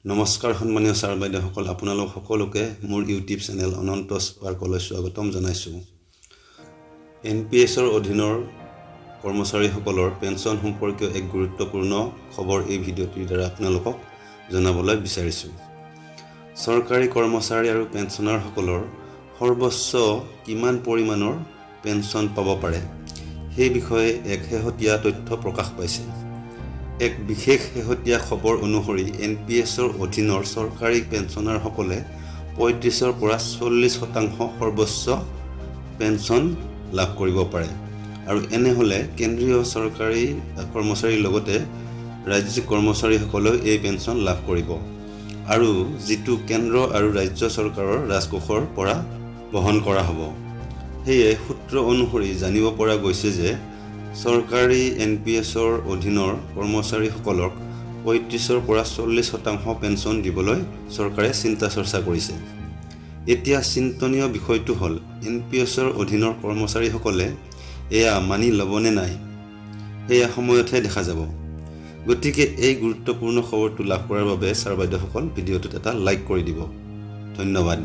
নমস্কাৰ সন্মানীয় ছাৰ বাইদেউসকল, আপোনালোক সকলোকে মোৰ ইউটিউব চেনেল অনন্ত স্পাৰ্কলৈ স্বাগতম জনাইছোঁ। এনপিএছৰ অধীনৰ কৰ্মচাৰীসকলৰ পেঞ্চন সম্পৰ্কীয় এক গুৰুত্বপূৰ্ণ খবৰ এই ভিডিঅ'টিৰ দ্বাৰা আপোনালোকক জনাবলৈ বিচাৰিছোঁ। চৰকাৰী কৰ্মচাৰী আৰু পেঞ্চনাৰসকলৰ সৰ্বোচ্চ কিমান পৰিমাণৰ পেঞ্চন পাব পাৰে, সেই বিষয়ে এক শেহতীয়া তথ্য প্ৰকাশ পাইছে। এক বিশেষ শেহতীয়া খবৰ অনুসৰি এনপিএছৰ অধীনৰ চৰকাৰী পেঞ্চনাৰসকলে 35ৰ পৰা 40% সৰ্বোচ্চ পেঞ্চন লাভ কৰিব পাৰে আৰু এনে হ'লে কেন্দ্ৰীয় চৰকাৰী কৰ্মচাৰীৰ লগতে ৰাজ্যিক কৰ্মচাৰীসকলেও এই পেঞ্চন লাভ কৰিব আৰু যিটো কেন্দ্ৰ আৰু ৰাজ্য চৰকাৰৰ ৰাজকোষৰ পৰা বহন কৰা হ'ব। সেয়ে সূত্ৰ অনুসৰি জানিব পৰা গৈছে যে চৰকাৰী এনপিএছৰ অধীনৰ কৰ্মচাৰীসকলক 35ৰ পৰা 40% পেঞ্চন দিবলৈ চৰকাৰে চিন্তা চৰ্চা কৰিছে। এতিয়া চিন্তনীয় বিষয়টো হ'ল, এনপিএছৰ অধীনৰ কৰ্মচাৰীসকলে এয়া মানি ল'বনে নাই, সেয়া সময়তহে দেখা যাব। গতিকে এই গুৰুত্বপূৰ্ণ খবৰটো লাভ কৰাৰ বাবে ছাৰ বাইদেউসকল, ভিডিঅ'টোত এটা লাইক কৰি দিব। ধন্যবাদ।